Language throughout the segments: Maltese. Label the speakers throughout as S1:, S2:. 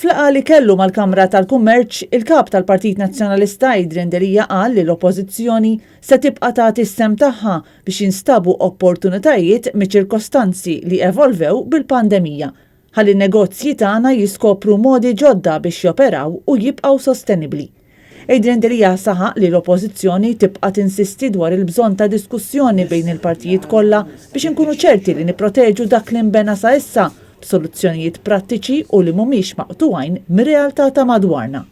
S1: F'laqgħa li kellu mal-Kamra tal-Kummerċ, il-Kap tal-Partit Nazzjonalista Adrian Delia qal li l-Oppożizzjoni se tibqa' tagħti s-sehem tagħha biex jinstabu opportunitajiet miċ-ċirkostanzi li evolvew bil-pandemija, ħalli n-negozji tagħna jiskopru modi ġodda biex joperaw u jibqgħu sostenibbli. Adrian Delia saħaq li l-Oppożizzjoni tibqa' tinsisti dwar il-bżonn ta' diskussjoni bejn il-partijiet kollha biex inkunu ċerti li nipproteġu dak li nbena sa issa b'soluzzjonijiet prattiċi u li mhumiex maqtugħin mir-realtà ta' madwarna.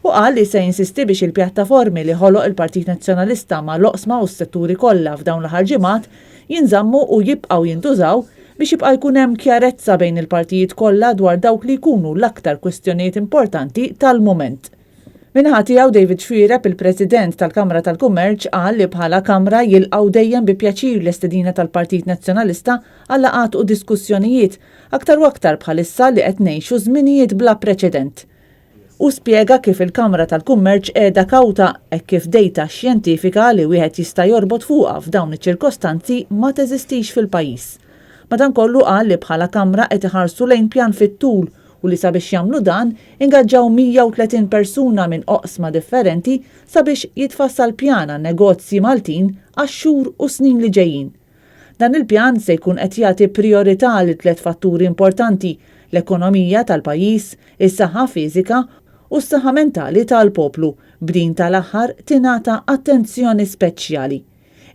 S1: Hu qal li se jinsisti biex il-pjattaformi li ħoloq il-Partit Nazzjonalista mal-oqsma u s-setturi kollha f'dawn l-aħħar ġimgħat jinżammu u jibqgħu jintużaw biex jibqa' jkun hemm kjarezza bejn il-partijiet kollha dwar dawk li jkunu l-aktar kwistjonijiet importanti tal-mument. Min-naħa tiegħu David Xuereb, il-President tal-Kamra tal-Kummerċ qal li bħala Kamra jilqgħu dejjem bi pjaċir l-estedina tal-Partit Nazzjonalista għal laqgħat u diskussjonijiet, aktar u aktar bħalissa li qed ngħixu żminijiet bla preċedent. Hu spjega kif il-Kamra tal-Kummerċ qiegħda kawta hekk kif dejta xjentifika li wieħed jista' jorbot fuqha f'dawn iċ-ċirkostanzi ma teżistix fil-pajjiż. Madankollu qal li bħala Kamra qed iħarsu lejn pjan fit-tul u li sabiex jagħmlu dan ingaġġaw 130 persuna minn oqsma differenti sabiex jitfassal pjan għan-negozji Maltin għax-xhur u s-snin li ġejjin. Dan il-pjan se jkun qed jagħti prijorità lil tlett fatturi importanti, l-ekonomija tal-pajjiż, is-saħħa fiżika u s-saħħa mentali tal-poplu, b'din tal-aħħar tingħata attenzjoni speċjali.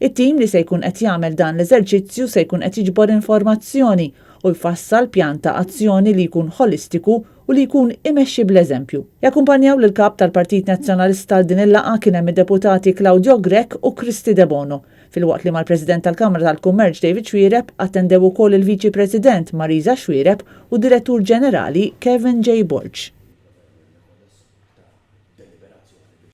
S1: It-tim li se jkun qed jagħmel dan l-eżerċizzju se jkun qed jiġbor informazzjoni u jfassal pjan ta' azzjoni li jkun ħolistiku u li jkun imexxi bl-eżempju. Jakkumpanjaw lill-Kap tal-Partit Nazzjonalista għal din il-laqgħa kien hemm id-Deputati Claudio Grech u Kristy Debono, Filwaqt li mal-President tal-Kamra tal-Kummerċ David Xuereb attendew ukoll il-Viċi President Marisa Xuereb u d-Direttur Ġenerali Kevin J. Borg.